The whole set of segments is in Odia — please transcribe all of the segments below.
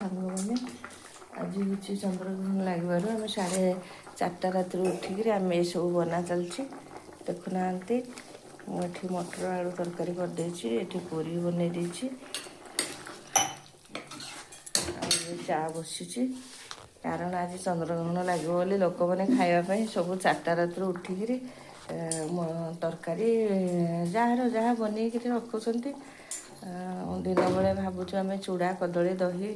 ସାଙ୍ଗମାନେ, ଆଜି ହେଉଛି ଚନ୍ଦ୍ରଗ୍ରହଣ ଲାଗିବାରୁ ଆମେ 4:30 ରାତିରୁ ଉଠିକିରି ଆମେ ଏସବୁ ବନା ଚାଲିଛି। ଦେଖୁନାହାନ୍ତି, ମୁଁ ଏଠି ମଟର ଆଳୁ ତରକାରୀ କରିଦେଇଛି, ଏଠି ପୁରୀ ବନେଇ ଦେଇଛି, ଆଉ ଏବେ ଚା ବସିଛି। କାରଣ ଆଜି ଚନ୍ଦ୍ରଗ୍ରହଣ ଲାଗିବ ବୋଲି ଲୋକମାନେ ଖାଇବା ପାଇଁ ସବୁ 4ଟା ରାତିରୁ ଉଠିକିରି ତରକାରୀ ଯାହାର ଯାହା ବନେଇକିରି ରଖୁଛନ୍ତି। ଦିନବେଳେ ଭାବୁଛୁ ଆମେ ଚୁଡ଼ା କଦଳୀ ଦହି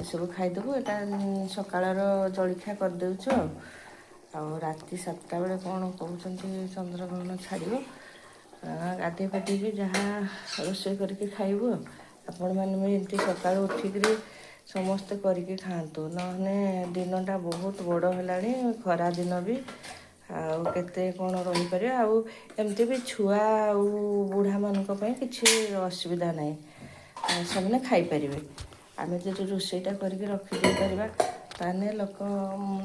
ଏସବୁ ଖାଇଦେବୁ, ଏଇଟା ସକାଳର ଜଳଖିଆ କରିଦେଉଛୁ। ଆଉ ରାତି 7ଟା ବେଳେ କ'ଣ କହୁଛନ୍ତି ଚନ୍ଦ୍ରଗ୍ରହଣ ଛାଡ଼ିବ, ଗାଧେଇ ପାଧେଇକି ଯାହା ରୋଷେଇ କରିକି ଖାଇବୁ। ଆଉ ଆପଣମାନେ ବି ଏମିତି ସକାଳୁ ଉଠିକିରି ସମସ୍ତେ କରିକି ଖାଆନ୍ତୁ, ନହେଲେ ଦିନଟା ବହୁତ ବଡ଼ ହେଲାଣି, ଖରା ଦିନ ବି ଆଉ କେତେ କ'ଣ ରହିପାରିବ। ଆଉ ଏମିତି ବି ଛୁଆ ଆଉ ବୁଢ଼ାମାନଙ୍କ ପାଇଁ କିଛି ଅସୁବିଧା ନାହିଁ, ସେମାନେ ଖାଇପାରିବେ। ଆମେ ଯଦି ରୋଷେଇଟା କରିକି ରଖିଦେଇପାରିବା ତାହେଲେ ଲୋକ,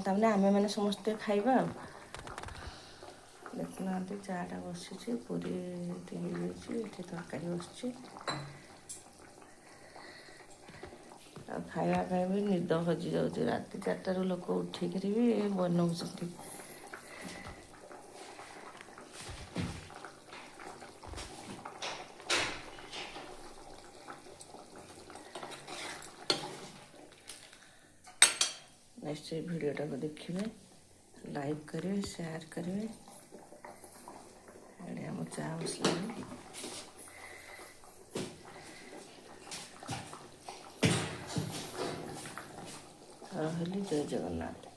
ତାମାନେ ଆମେମାନେ ସମସ୍ତେ ଖାଇବା। ଆଉ ଦେଖୁନାହାନ୍ତି, ଚାଟା ବସିଛି, ପୁରୀ ଏଠି ହେଇଯାଇଛି, ଏଠି ତରକାରୀ ବସିଛି। ଆଉ ଖାଇବା ପାଇଁ ବି ନିଦ ହଜିଯାଉଛି, ରାତି 4ଟାରୁ ଲୋକ ଉଠିକିରି ବି ବନଉଛନ୍ତି। ନିଶ୍ଚୟ ଭିଡ଼ିଓଟାକୁ ଦେଖିବେ, ଲାଇକ୍ କରିବେ, ସେୟାର କରିବେ। ଏଠି ଆମ ଚା ବସିଲାଣି। ରହିଲି, ଜୟ ଜଗନ୍ନାଥ।